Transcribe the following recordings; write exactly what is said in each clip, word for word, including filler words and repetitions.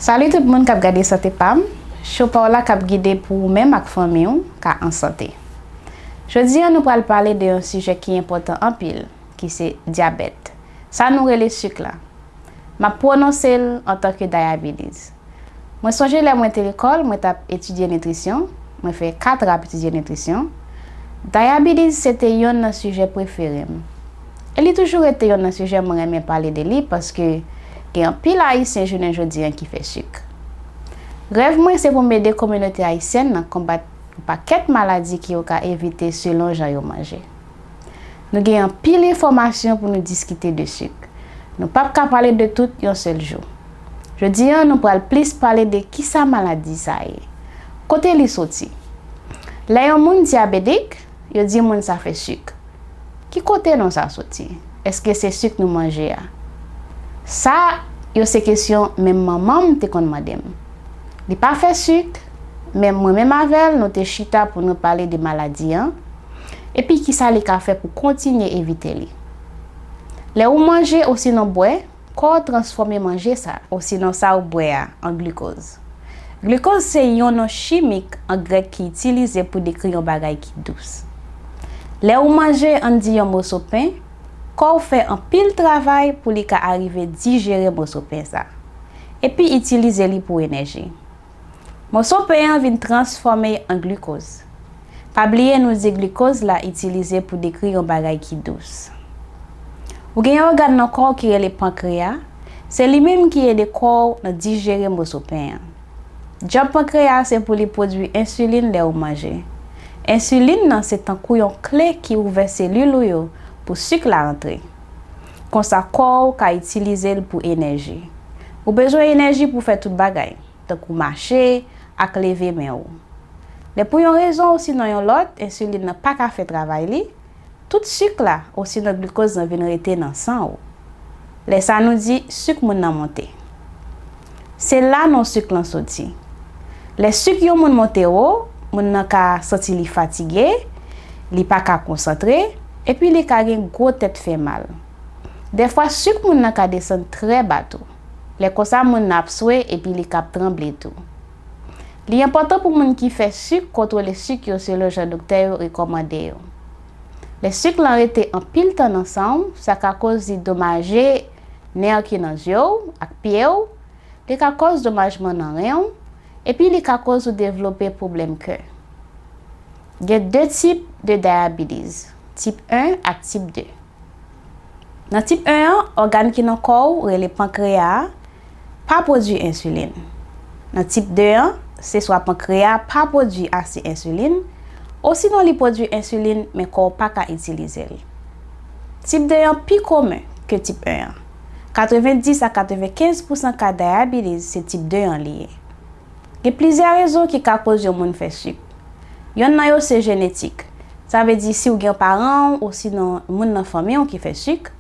Salut tout moun k ap gade Sante Pam, cho pa w la k ap gide pou ou menm ak fanmi w ka an sante. Jodi a, nou pral pale de yon sijè ki enpòtan anpil, ki se dyabèt. Sa nou rele sik la. M ap pwononse l antanke diabetes. Mwen sonje lè mwen te lekòl, mwen t ap etidye nitrisyon, mwen fè kat a ap etidye nitrisyon. Diabetes se te yonn nan sijè prefere m. E li toujou rete yonn nan sijè mwen renmen pale de li paske gen anpil Ayisyen jounen jodi a ki fè sik. Rèv mwen se pou m ede kominote ayisyèn nan konbat yon pakèt maladi ke yo ka evite selon jan yo manje. Nou gen anpil enfòmasyon pou nou diskite de sik. Nou p ap ka pale de tout yon sèl jou. Jodi a, nou pral plis pale de kisa maladi sa ye, kote li soti. Lè yon moun dyabetik, yo di moun sa fè sik. Ki kote non sa soti? Èske se sik nou manje a? Sa yo se kesyon menm manman m te konn mande m. Li pa fè sik, men mwen menm avè l, nou te chita pou nou pale de maladi an, epi kisa li ka fè pou kontinye evite li. Lè ou manje osinon bwè, kò w transfòme manje sa, osinon sa w bwè a, an glikoz. Glikoz se yon non chimik an grèk ki itilize pou dekri yon bagay ki dous. Lè ou manje, ann di yon moso pen, kò w fè anpil travay pou li ka arive dijere moso pen sa, epi itilize li pou enèji. Moso pen an vin transfòme an glikoz. Pa bliye nou di glikoz la itilize pou dekri yon bagay ki dous. Ou gen yon ògàn nan kò w ki rele pankreya, se li menm ki ede kò w nan dijere moso pen an. Djòb pankreya se pou li pwodui ensilin lè ou manje. Ensilin nan se tankou yon kle ki ouvè selil ou yo pou sik la antre. Konsa kò w ka itilize l pou enèji. Ou bezwen enèji pou fè tout bagay, tankou mache ak leve men w. Lè pou yon rezon osinon yon lòt, ensilin nan pa ka fè travay li, tout sik la osinon glikoz lan vin rete nan san w. Lè sa nou di sik moun nan monte. Se la non sik lan soti. Lè sik yon moun monte wo, moun nan ka santi li fatige, li pa ka konsantre, epi li ka gen gwo tèt fè mal. Dèfwa sik moun nan ka desann trè ba tou. Lè konsa moun nan ap swe epi li ka ap tranble tou. Li enpòtan pou moun ki fè sik kontwole sik yo selon jan doktè yo rekòmande yo. Lè sik lan rete anpil tan nan san w, sa ka koz li domaje nè ki nan zye w ak pye w, li ka koz domajman nan ren w, epi li ka koz ou devlope pwoblèm kè. Gen de tip de diabetes, tip en ak tip de. Nan tip en an, ògàn ki nan kò w rele pankreya a pa pwodui ensilin. Nan tip de an, se swa pankreya a pa pwodui ase ensilin, osinon li pwodui ensilin men kò w pa ka itilize l. Tip de an pi komen ke tip en an. Katrevenndis a katrevenkenz pousan ka diabetes se tip de an li ye. Gen plizyè rezon ki ka koz yon moun fè sik. Yonn nan yo se jenetik. Sa vle di si w gen paran w osinon moun nan fanmi w ki fè sik,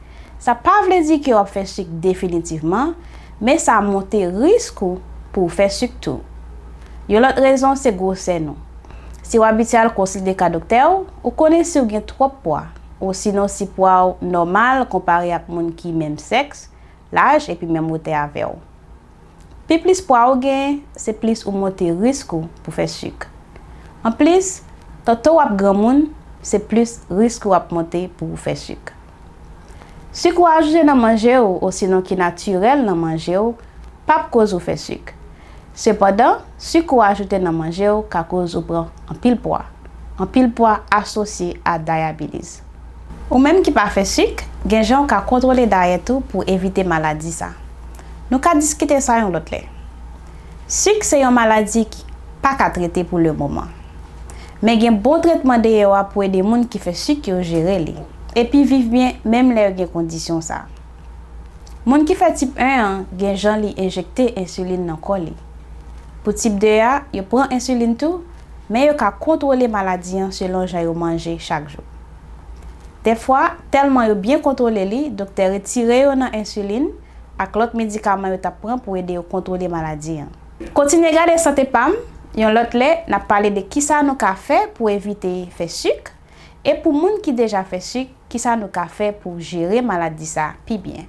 sa pa vle di ke w ap fè sik definitivman, men sa monte risk ou pou w fè sik tou. Yon lòt rezon se gwosè nou. Si w abitye al konsilte ka doktè w, ou konnen si w gen twòp pwa, osinon si pwa w nòmal konpare ak moun ki menm sèks, laj epi menm wotè avè w. Pi plis pwa ou genyen, se plis ou monte risk ou pou fè sik. Anplis, tanto w ap granmoun, se plis risk ou ap monte pou ou fè sik. Sik ou ajoute nan manje w osinon ki natirèl nan manje w p ap koz ou fè sik. Sepandan, sik ou ajoute nan manje w ka koz ou pran anpil pwa. Anpil pwa asosye a diabetes. Ou menm ki pa fè sik, gen jan w ka kontwole dayèt ou pou evite maladi sa. Nou ka diskite sa yon lòt lè. Sik se yon maladi ki pa ka trete pou lemoman. Men gen bon tretman deyò a pou ede moun ki fè sik yo jere li, epi viv byen menm lè yo gen kondisyon sa. Moun ki fè tip en an gen jan li enjekte ensilin nan kò li. Pou tip de a, yo pran ensilin tou, men yo ka kontwole maladi an selon jan yo manje chak jou. Dèfwa, tèlman yo byen kontwole li, doktè retire yo nan ensilin ak lòt medikaman yo t ap pran pou ede yo kontwole maladi an. Kontinye gade Sante Pam, yon lòt lè, n ap pale de kisa nou ka fè pou evite fè sik, e pou moun ki deja fè sik, kisa nou ka fè pou jere maladi sa pi byen.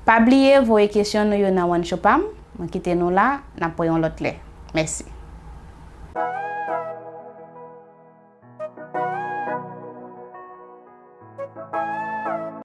Pa bliye voye kesyon nou yo nan One Show Pam, Mwen kite nou la, n ap wè yon lòt lè. Mèsi.